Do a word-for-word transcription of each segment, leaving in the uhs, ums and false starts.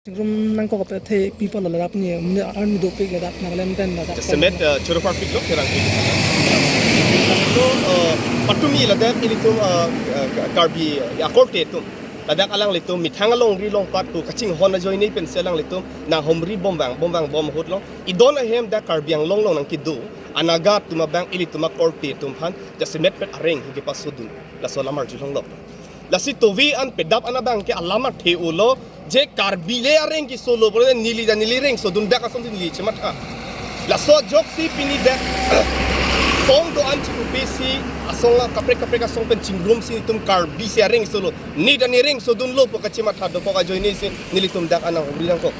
Chingrum nangkok apet the people ladak ni, muni army dopik ladak Nagaland pen ladak. Jasemet, uh, choro parpik lo kerang pik. So, uh, patumi ladak ilitum, uh, uh, Karbi, uh, akorte atum. Ladak alanglitum methang alongri along pat pu kachinghon ajoine pensi alanglitum nanghumri bomvang, bomvang bom ahut lo. Idon ahem dak Karbi Anglong along nangkedo anaga atum abang ilitum akorte atum aphan jasemet pet areng hu kepasodun. Laso alam arjulong lo. Lasi tovi an pedap an abang ke alam athe-o lo, je Karbi le areng kesolo pulote neli ta neli reng sodun dak asonsi neli chematha. Laso ajoksi pini dak song do-an chikupi si asong la kaprek kaprek asong pen chingrum si nelitum Karbi si areng solo, ne ta ne reng sodun lo pu kachematha dokok ajoine si nelitum dak an nanghumri nangkok.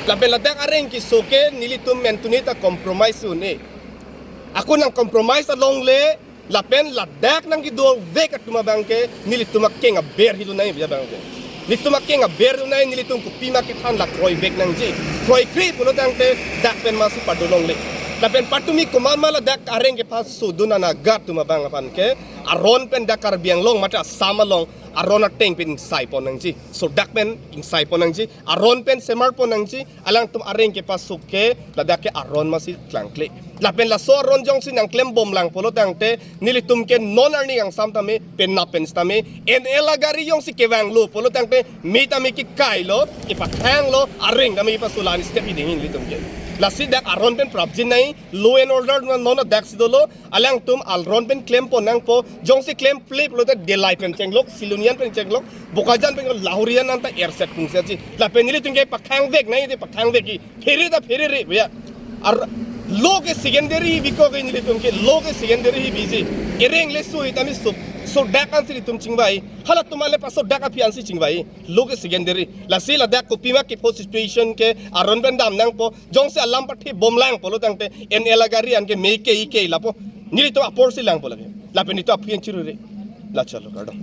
Lapen ladak areng keso ke nelitum mentuni ta compromise un-e. Ako nang compromise along le lapen ladak nangkedovek atum abang ke nelitum akeng aber hidunai abang ke. Nelitum akeng aber dunai, nelitum kopima kethan la kroivek nangji. Kroikre pulo tangte dak pen masi pado longle. Lapen patumi komatma ladak areng kepasodun anaga atum abang aphan ke aron pen dak Karbi Anglong mate Assam along aron ateng pen ingsai pon nangji. So dak pen ingsai pon nangji. Aron pen semar pon nangji. Alangtum areng kepaso ke ladak ke aron masi klangkle. Lapen laso aron jongsi nangklem bomlang pulo tangte nelitum ke non arni kangsam tame, penap pen sitame, N L agari jongsi kevanglo pulo tangte me tame kekailo, kepathanglo, areng tame kepaso, la-an step iding nelitum ke. Lasi dak aron pen prapjin nai, law and order non dak si dolo, alangtum aron pen klem pon nangpo, jongsi klemkle pulote Delai pen chenglok, Silonijan pen chenglok, Bokajan pen, Lahorijan anta erset pungsi aji. Lapen nelitum ke pakhangvek nai, de pakhangvek ke. Phere ta pherere, bhaiya. Ar law ke secondary bikok ke nelitum ke, law ke secondary biji. Ereng le so tame so, so dak ansi nelitum chingvai. Halatum ale paso dak aphi ansi chingvai. Law ke secondary. Lasi ladak kopima kepo situation ke aron pen dam nangpo. Jongsi alam pathe bomlang pulo tangte N L agari an ke me ke ke lapo. Nelitum apor si langpo lake. Lapen nelitum aphi an chirure. La chalo kardom.